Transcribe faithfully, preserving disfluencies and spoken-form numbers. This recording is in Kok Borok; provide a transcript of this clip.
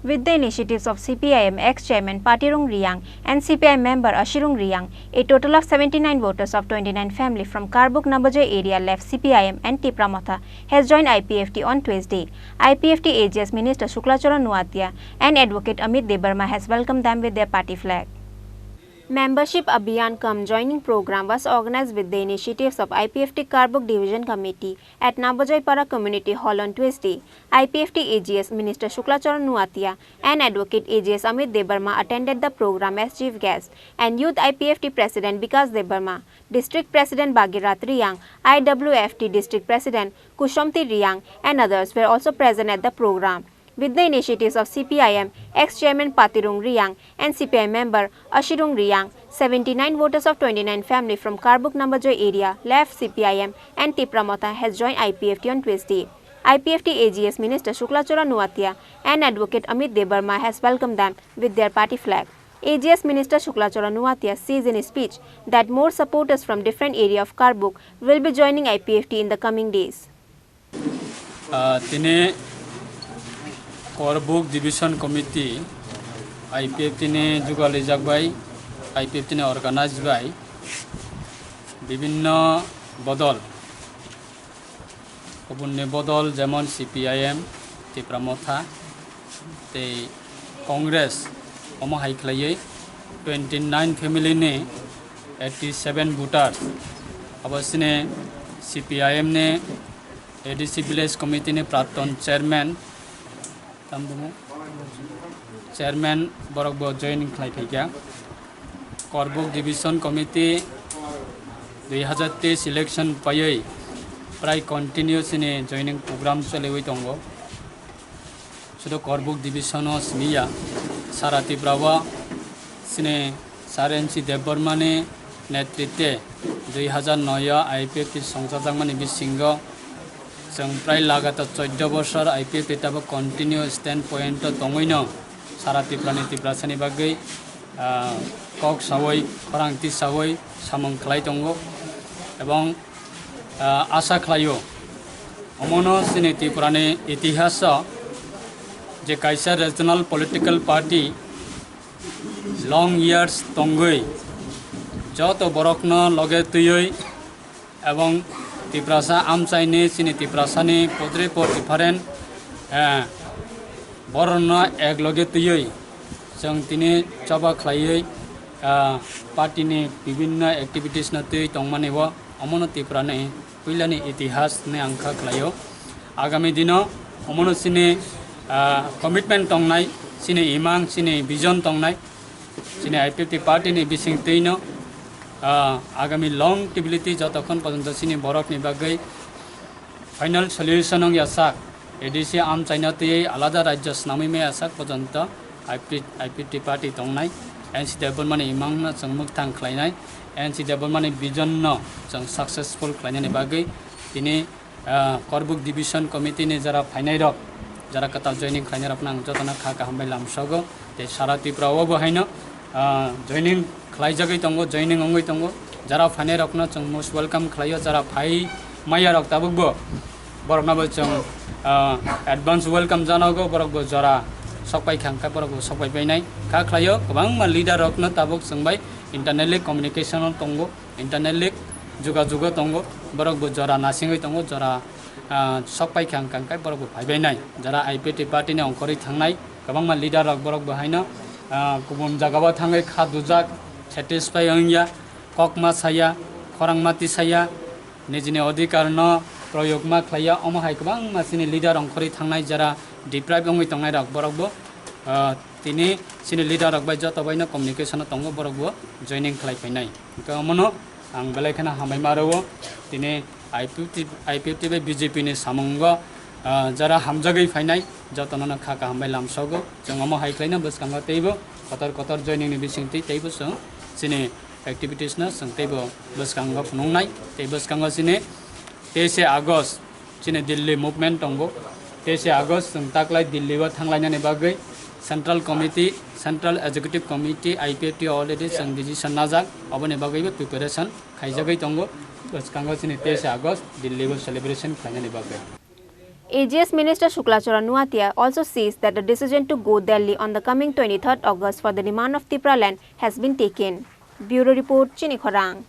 With the initiatives of C P I M ex-chairman Patirung Riang and C P I M member Ashirung Riang, a total of seventy-nine voters of twenty-nine family from Karbuk Nabajoi area left C P I M and Tipra Motha has joined I P F T on Tuesday. I P F T A G S Minister Shukla Charan Noatia and Advocate Amit Debbarma has welcomed them with their party flag. Membership Abhiyan cum joining program was organized with the initiatives of I P F T Karbuk Division Committee at Nabajoi Para Community Hall on Tuesday. I P F T A G S Minister Shukla Charan Noatia and Advocate A G S Amit Debbarma attended the program as chief guest, and Youth I P F T President Bikas Debbarma, District President Bhagirath Riang, I W F T District President Kusomti Riang, and others were also present at the program. With the initiatives of C P I M ex-chairman Patirung Riang and C P I M member Ashirung Riang, seventy-nine voters of twenty-nine family from Karbuk Nabajoi area left C P I M and Tipra Motha has joined I P F T on Tuesday. I P F T A G S Minister Shukla Charan Noatia and Advocate Amit Debbarma has welcomed them with their party flag. A G S Minister Shukla Charan Noatia says in his speech that more supporters from different area of Karbuk will be joining I P F T in the coming days. Ah, tini Karbuk Division Committee I P F T ni jugalijak bai, I P F T ni organize bai bibinno bodol, kubunni bodol jemon C P I M, Tipra Motha, tei Congress, omo hai khlaiwi twenty nine family ni eighty seven voters, abo chini C P I M ni A D C Village Committee ni Praton Chairman, tam bumo? Chairman borok bo joining khlai phaikha. Karbuk Division Committee dui hazar teis election paiwi prai continue chini joining program choliwi tongo. Sudo Karbuk Division o simi ya, sara Tripura o chini Sir N C Debbarma ni netritwe dui hazar noi o I P F T songchajakmani bisingo chwng prai lagatar choddo bosor I P F T tabuk continue stand point o tongwino sara Tripura ni Tiprasa ni bagwi, ah, kok sawi, khorang tisawi samung khlai tongo, ebong, ah, asa khlaio, omono chini Tripura ni itihas o je kaisa regional political party long years tongwi joto borokno loge twiwi ebong Tiprasa amchaini chini Tiprasani podre pod different, eh, borokno ek loge twiwi chwng tini choba khlaiwi, ah, party ni bibinno activities no twi tongmani bo omono Tripura ni puilani itihas hinwi ang kha khlaio. Agami dino omono chini, ah, commitment tongnai, chini imang, chini vision tongnai, chini I P F T party ni bising twino, ah, agami long stability jotokhon porjonto chini borok ni bagwi final solution wng ya sak, A D C amchaino twiwi alada rajyo swnamwi maya sak porjonto I P T, I P T party tongnai, N C Debbarmani imangno chwng mwkthang khlainai, N C Debbarmani vision no chwng successful khlainani bagwi tini, ah, Karbuk Division Committee ni jara phainai rok, jara kwtal joining khlainai rokno ang jotono kha kaham bai lamsogo, tei sara Tripura o bo haino, ah, joining khlaijagwi tongo, joining wngwi tongo, jara phainai rokno chwng most welcome khlaio, jara phai maya rok tabuk bo borokno bo chwng, ah, advance welcome janago, borok bo jora sok pai kha, hwnkhe borok bo sok pai painai kha khlaio. Kwbangma leader rokno tabuk chwng bai internally communication o tongo, internally jugajugo tongo, borok bo jora nasingwi tongo, jora, ah, sok pai kha, hwnkhe borok bo phai bainai. Jara I P F T party ni ongkhorwi thangnai kwbangma leader rok, borok bo haino, ah, kubun jagao thangwi kha dujak, satisfy wngya, kok ma saya, khorang ma tisaya, nijini odhikar no proyog ma khlaiya, omo hai kwbangma chini leader ongkhorwi thangnai, jara deprive wngwi tongnai rok, borok bo, ah, tini chini leader rok bai joto bai no communication o tongo, borok bo joining khlai phainai. Hwnkhe omono ang belai kheno hambai ma rwo, tini I P F T, I P F T bai B J P ni samungo, ah, jara hamjagwi phainai, jotono no kha kaham bai lamsogo. Chwng omo hai khlaino bwskango teibo kotor kotor joining ni bisingtwi teibo chwng chini activities no chwng teibo bwskango phunuknai, tei bwskango chini teise August chini Delhi movement tongo. Teise August chwng taklai Delhi o thanglainani bagwi Central Committee, Central Executive Committee, I P F T already chwng decision najak, oboni bagwibo preparation khaijagwi tongo. Bwskango chini teise August Delhi o celebration khlainani bagwi. A G S Minister Shukla Charan Noatia also says that the decision to go Delhi on the coming twenty-third August for the demand of Tipraland has been taken. Bureau Report, Chini Khorang.